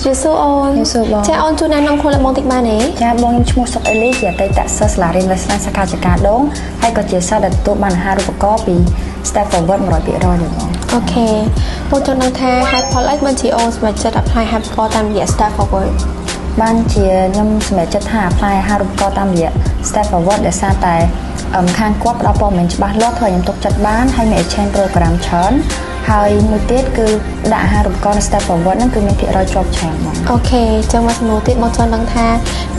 ជម្រាបសួរអូន ជម្រាបសួរបង ចាអូនជួយណែនាំខ្លួនឲ្យបងតិចបានទេ ចាបងខ្ញុំឈ្មោះសុកអេលីជាអតីតសិស្សសាលារៀនវេស្សាសាខាចកាដងហើយក៏ជាសិស្សដែលទទួលបានអាហារូបករណ៍ពី Step Forward 100%ដែរបង Okay បងចង់ដឹងថាហេតុផលអីបានជាអូនសម្រេចចិត្ត apply អាហារូបករណ៍តាមរយៈ Step Forward? បានជាខ្ញុំសម្រេចចិត្តថា apply អាហារូបករណ៍តាមរយៈ Step Forward ដោយសារតែខាងគាត់ផ្ដល់ព័ត៌មានច្បាស់លាស់ធ្វើឲ្យខ្ញុំទុកចិត្តបានហើយមាន exchange program ច្រើនហើយមួយទៀតគឺដាក់អាហារូបករណ៍នៅ Step Forward ហ្នឹងគឺមានភាគរយជាប់ច្រើនបង Okay ចឹងមកសំណួរទៀតបងចង់ដឹងថា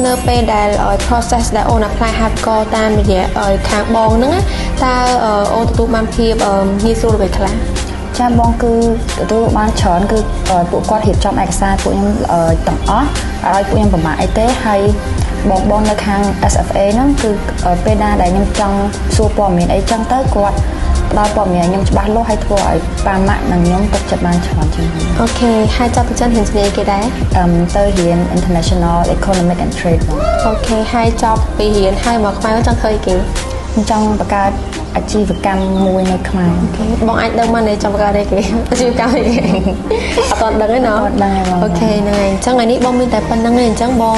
នៅពេលដែល process ដែលអូន apply អាហារូបករណ៍តាមរយៈខាងបងហ្នឹងណាតើអូនទទួលបានភាពងាយស្រួលអ្វីខ្លះ? ចាបងគឺទទួលបានច្រើនគឺពួកគាត់រៀបចំឯកសារពួកខ្ញុំទាំងអស់ឲ្យពួកខ្ញុំពិបាកអីទេហើយបងបងនៅខាង SFA ហ្នឹងគឺពេលណាដែលខ្ញុំចង់សួរព័ត៌មានអីចឹងទៅគាត់ផ្ដល់ព័ត៌មានឲ្យខ្ញុំច្បាស់លាស់ហើយធ្វើឲ្យប៉ាម៉ាក់និងខ្ញុំទុកចិត្តបានច្រើនជាងមុន Okay ហើយចប់ពីចិនរៀនជំនាញអីគេដែរ? ទៅរៀន International Economic and Trade បង Okay ហើយចប់ពីរៀនហើយមកខ្មែរចង់ធ្វើអីគេ? ខ្ញុំចង់បង្កើតអាជីវកម្មមួយនៅខ្មែរ Okay បងអាចដឹងមកនេះចង់បង្កើតអីគេអាជីវកម្មអីគេអត់ទាន់ដឹងទេណោះ អត់ដឹងទេបង Okay ហ្នឹងហើយអញ្ចឹងថ្ងៃនេះបងមានតែប៉ុណ្្នឹងឯងអញ្ចឹងបង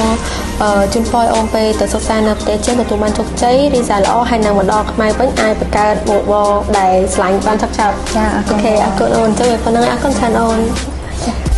ជូនពរឲ្យអូនពេលទៅសិក្សានៅប្រទេសចិនទទួលបានជោគជ័យរីសាល្អហើយនឹងមកដល់ខ្មែរវិញអាចបង្កើតមុខរបរដែលស្រឡាញ់បានឆាប់ៗ ចាអរគុណ Okay អរគុណអូនអញ្ចឹងវាប៉ុណ្្នឹងអរគុណច្រើនអូនចា។